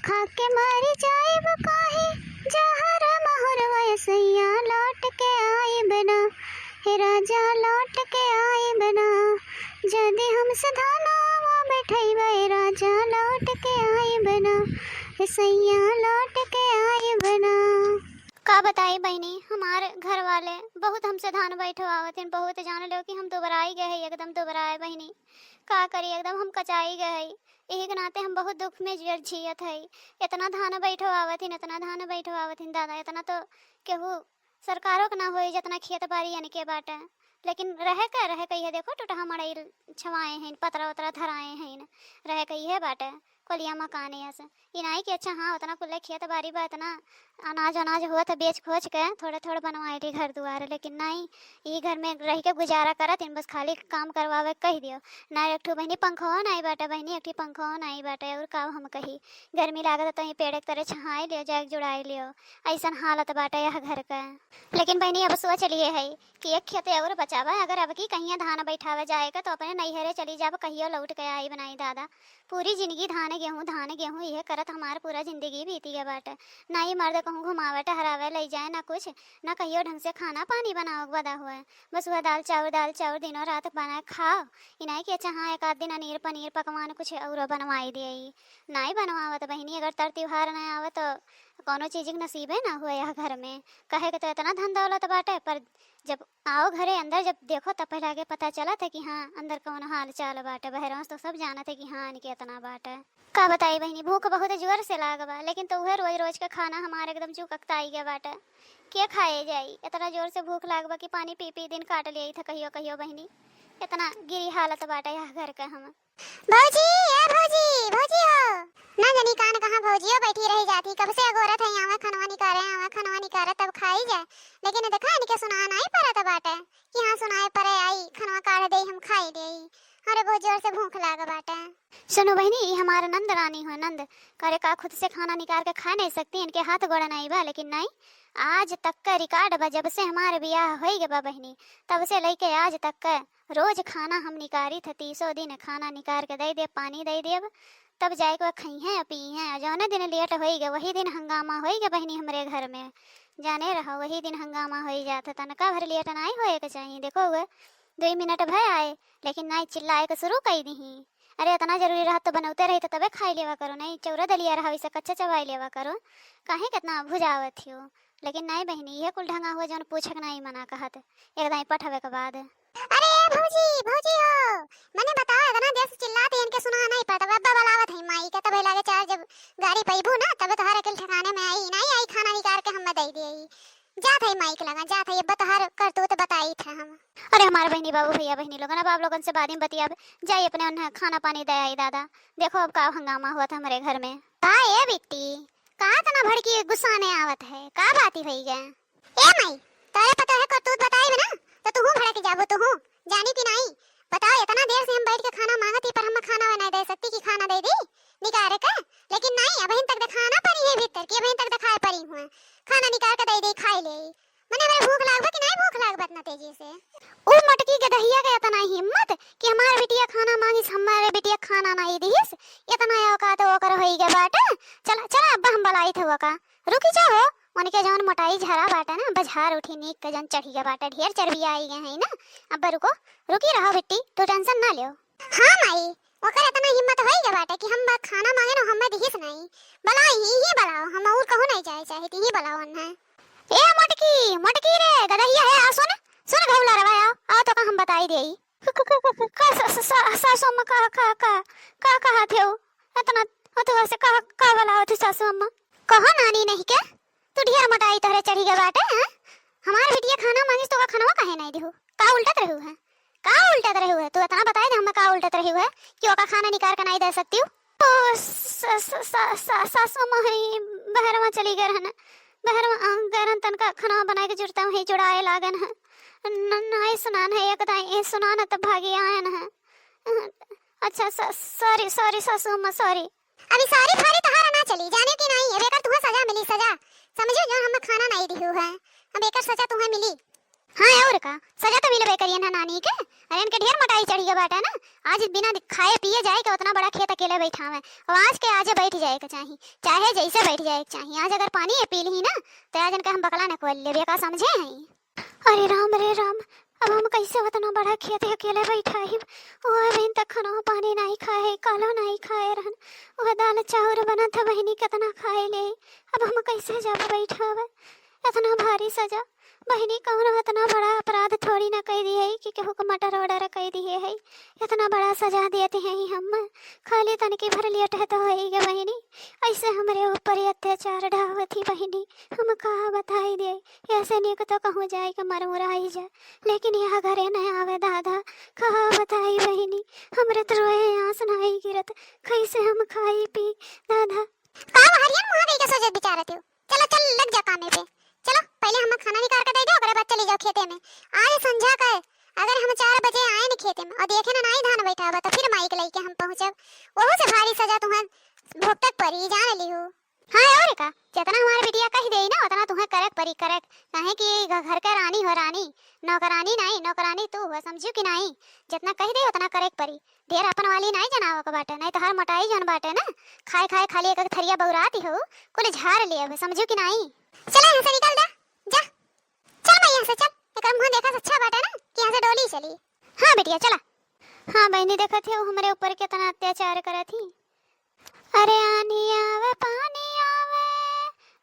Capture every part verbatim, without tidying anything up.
खा के मर जाइब काहे जहर महुरवा ए सैया लौट के आइब ना, हे राजा लौट के आइब ना। जदि हमसे धानावा बैठइबा ए राजा लौट के आइब ना, हे सैया लौट के आइब ना। का बताई बहिनी, हमार घर वाले बहुत हमसे धान बैठवावत हैं, बहुत जान लो कि हम दुबराई गए हैं, एकदम दुबराए बहिनी। का करी, एकदम हम कचाई गए हैं। यही के नाते हम बहुत दुख में जियर जियत है। इतना धान बैठवावत हैं, इतना धान बैठवावत हैं दादा, इतना तो केहू सरकारों के ना होई जितना खेत बारी इनके बाटे। लेकिन रहे के, रहे के इहे देखो टुटहा मड़ई छवाए हैं, पतरा उतरा धराए हैं, रहे के इहे बाटे। कोलिया मकान यस। ई नाई कि अच्छा हाँ, उतना कुल्ले खेत बारी बा, इतना अनाज अनाज हुआ था, बेच खोच के थोड़े थोड़े बनवाए ली घर दुआर, लेकिन नाई, ई घर में रह के गुजारा करत इन, बस खाली काम करवावे के कह दियो। ना एक ठो बहिनी पंखो नाई बाटे, बहिनी एक ठो पंखो नाई बाटे, और का हम कही, गर्मी लागत तो ई पेड़ के तरे छहाई लियो, जाए के जुड़ाई लियो, ऐसन हालत बाटे यह घर का। लेकिन बहिनी अब सोच लिए है कि एक खेते और बचावा, अगर अब की कहिया धान बैठावे जाए के तो अपने नैहरे चली जाब, कहियो लौट के आई बनाई दादा। पूरी जिंदगी धान गेहूँ, धान गेहूँ, इहे करत हमार पूरा जिंदगी बीती गए बाटे। ना ई मर्द कहूँ घुमावे टहरावे लई जाए, ना कुछ, ना कहियो ढंग से खाना पानी बनावे के बदा हुए। बस वह दाल चाउर, दाल चाउर दिनों रात बना खाओ। ई नाई कि अच्छा हाँ, एक आध दिन अनीर पनीर पकवान कुछ और बनवाई दिए। नाई बनवावत बहिनी, अगर तर त्योहार ना आवे तो कौनो चीज के नसीबे ना हुए यह घर में। कहे के तो इतना धन दौलत बाटे, पर जब आओ घरे अंदर जब देखो तब पहले आगे पता चलत है कि हाँ, अंदर कौन हाल चाल बाटे। बहरवा से तो सब जानत है कि हाँ, इनके इतना बाटे। का बताई बहिनी, भूख बहुत जोर से लाग बा, लेकिन तो उहे रोज रोज के खाना हमार एकदम जू ककताई गया बाटे। के खाए जाई? इतना जोर से भूख लाग बा कि पानी पी पी दिन काट लिया था कहियो कहियो बहिनी। इतना गिरी हालत बाटे यह घर के हम। भौजी, ए भौजी, भौजी हो। ना जानी कान कहाँ भौजियो बैठी रही जाती, कब से अगोरत है, आवे खनवा निकारे, आवे खनवा निकारे, तब खाई जाए। लेकिन देखा, इनके सुना नाई परत बाटे कि हाँ, सुनाए परे आई, खनवा काढ़ देई, हम खाई देई। अरे, बहुत जोर से भूख लाग बाटे। सुनो बहिनी, ई हमार नंद रानी हो, नंद। करे का खुद से खाना निकाल के खा नहीं सकती, इनके हाथ गोड़ नहीं बा, लेकिन नहीं, आज तक का रिकॉर्ड बा, जब से हमार बियाह होई गए बा बहिनी, तब से लेके आज तक का रोज खाना हम निकारी थे, तीसों दिन खाना निकार के दे देब, पानी दे देब, तब जाए के खइहें या पीहें। जौने दिन लेट होई गए, वही दिन हंगामा होई गए बहिनी हमरे घर में। जाने रहो, वही दिन हंगामा होई जात है। तनका भर लेट नाई होए के चाहिए। देखो हुए, दुई मिनट भय आए, लेकिन नाई चिल्लाए के शुरू कई दीही। अरे, इतना जरूरी रहत तो बनौते रही तो तबे खाई लेवा करो, नहीं चौरा दलिया रहा, वैसे कच्चा चबाई लेवा करो, काहे कितना भुजावत हो। लेकिन नहीं बहिनी, यह कुल ढंगा हुआ जौन पूछक नहीं मना कहत, एकदम पठवे के बाद। अरे भौजी, भौजी हो, मने बताओ, इतना देर से चिल्लात है, इनके सुना नहीं पड़ता। अब्बा बुलावत है माई के, तबे लागे चार जब गाड़ी पैबू ना, तबे तोहर अकिल ठिकाने में आई, नहीं आई खाना निकाल के हमें दे दिए। जात है माई के लगा, जात है, अब्बा तोहर करतूत बताई थे हम। अरे हमारे बहिनी बाबू भैया बहिनी लोगन, अब आप लोगन से बाद में बतियाब, जाई अपने उन्हें खाना पानी दे आई दादा। देखो अब का हंगामा हुआ था हमारे घर में। का ए बिट्टी, का इतना भड़की गुस्साने आवत है, का बात ही हुई गया? ए माई, तोरे पता है करतूत बताई ना, तो तू भड़क जाबो तू। जानी कि नहीं? बताओ, इतना देर से हम बैठ के खाना मांगत ही, पर हम खाना नहीं दे सकती कि खाना दे दी निकारे के। लेकिन नहीं, अबहिन तक दिखाना पड़ी है भीतर की, अबहिन तक दिखाए पड़ी हुए। खाना निकाल के दे दे, खाई ले। मने हमरा भूख लागबा कि नहीं भूख लागबा इतना तेजी से? उ मोटकी गदहिया के इतना हिम्मत कि हमार बिटिया खाना मांगिस, हमारे बिटिया खाना नहीं दिहिस, इतना औकात ओकर होई गए बाटे। चला, चला, अब्बा हम बलाई थे ओका। रुकी जाओ, उनके जौन मोटाई झरा बाटे ना, बझार उठी नीक के जौन चढ़ी गए बाटे, ढेर चर्बी आई गए हैं ना। अब्बा रुको, रुकी रहो बिट्टी, तू tension ना लियो। हाँ माई, ओकर इतना हिम्मत होई गए बाटे कि हम बा खाना मांगे ना, हमें दिहिस नहीं। बलाओ, ही, ही बलाओ, हम और कहूँ नहीं जाए चाहे, ही बलाओ उन्हें। ए मोटकी, मोटकी रे, गदहिया है, आ सुन, सुन घौला रवा, आओ, आओ तो का हम बताई देई। क-, क-, क-, क-, का सा-, सा-, सा-, सासू अम्मा का, का, का, का कहत हो? इतना, ओ तो से का, का वाला होती सासू अम्मा? कहो नानी नहीं के? तू ढेर मोटाई तोहरे चढ़ी गए बाटे, हैं? हमार बिटिया खाना मांगिस तो का खानवा काहे नहीं दिहु? का उल्टत रहू है? का उल्टत रहू है? तू इतना बताई दे हमें का उल्टत रहू है कि ओका खाना निकाल के नहीं दे सकती हूँ? ओ, स-, स-, स-, स-, सासू अम्मा है, बहरवा चली गए रहन। बहरवा, अ, गए रहन तनका खाना बनाए के जुड़ता है, जुड़ाए लागन है। न-, नहीं सुनान है, एक दाई, ए, सुनान है तब भागी आयन है। अ, अच्छा, स-, sorry, sorry सासू अम्मा, sorry। अभी sorry फारी तोहारा ना चली, जाने की नहीं, अब एकर तुहें सजा मिली, सजा। समझो, जो हम खाना नहीं दिहू है, अब एकर सजा तुहें मिली। हाँ, और का, सजा तो मिलबे करियन है नानी के। अरे, इनके ढेर मोटाई चढ़ी गए बाटे ना। आज बिना दि-, खाए पिए जाए के उतना बड़ा खेत अकेले बैठावे। और आज के आजे बैठ जाए के चाही, चाहे जैसे बैठ जाए के चाही। आज अगर पानी ये पी ली ना, तो आज इनका हम बकला न खोल लेबे, का समझे हैं? अरे राम रे राम, अब हम कैसे उतना बड़ा खेत अकेले बैठाइब? ओह बहिन तक खाना पानी नहीं खाए, कालो नहीं खाए रहन। वह दाल चाउर बनत है बहिनी, कितना खाए ले। अब हम कैसे जब बैठावे? इतना भारी सजा। बहिनी, कौनो इतना बड़ा अपराध थोड़ी ना कह दिए है कि केहू को मर्डर वर्डर कह दिए है। इतना बड़ा सजा देते हैं ही हम, खाली तनकी भर लेट है तो है ही गे बहिनी। ऐसे हमरे ऊपर अत्याचार ढावत ही बहिनी, हम कहा बताई दे। ऐसे निक तो कहूँ जाए के मर मुराई जा, लेकिन यह घरे न आवे दादा। कहा बताई बहिनी, हमरे तो रोए आँस नाई गिरत, कैसे हम खाई पी दादा। का हरियन मुँह देके सोचत विचारत हो? चलो, चल, लग जा कामे पे। चलो, पहले हम खाना निकाल के दे दो, ओकरे बाद चली जाओ खेते में। आज संझा का है, अगर हम चार बजे आए न खेते में और देखे ना नाई धान बैठा हुआ, तो फिर माई के लइके हम पहुँचब। वहू से भारी सजा तुम्हें भुगतक पड़ी, जान लिहू। हाँ, और का, जितना हमार बिटिया कह देई ना, उतना तुम्हें करे के पड़ी, करे के। काहे कि घ-, घर के रानी हो रानी, नौकरानी नाई, नौकरानी तू हो, समझू कि नाई? जितना कह देई, उतना करे के पड़ी। ढेर अपन वाली नाई जनावे के बाटे, नाई तो हर मोटाई जौन बाटे ना, खाए खाए खाली एक एक थरिया बौरात ही हो, कुल झाड़ ले अब, समझू कि नाई? चला यहाँ से निकल दा, जा। चल माई यहाँ से चल, एकर मुँह देखा से अच्छा बाटे ना कि यहाँ से डोली चली। हाँ बिटिया चला। हाँ बहिनी, देखत है वो हमरे ऊपर कितना अत्याचार करत ही। अरे आनी आवे पानी आवे,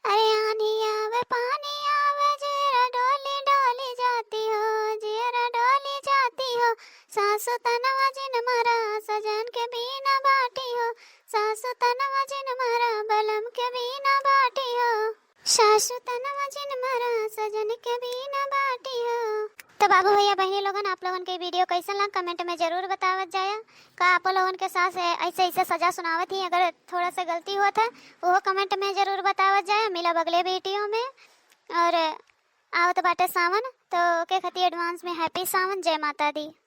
अरे आनी आवे पानी आवे, जियरा डोली डोली जाती हो, जियरा डोली जाती हो। सासु तनवा जिन मरा, सजन के बीना बाटी हो, सासु तनवा जिन मरा, बलम के बीना बाटी हो। सासु तनवा जिन मरा, सजन के बीना बाटी हो। तो बाबू भैया बहिनी लोगन, आप लोगन के वीडियो कैसन लग, कमेंट में जरूर बतावत जाया। का आप लोगन के सास ऐसे ऐसे सजा सुनावत ही? अगर थोड़ा सा गलती होत है, वो कमेंट में जरूर बतावत जाया। मिलब अगले वीडियो में। और आवत बाटे सावन, तो ओके खातिर एडवांस में हैप्पी सावन, जय माता दी।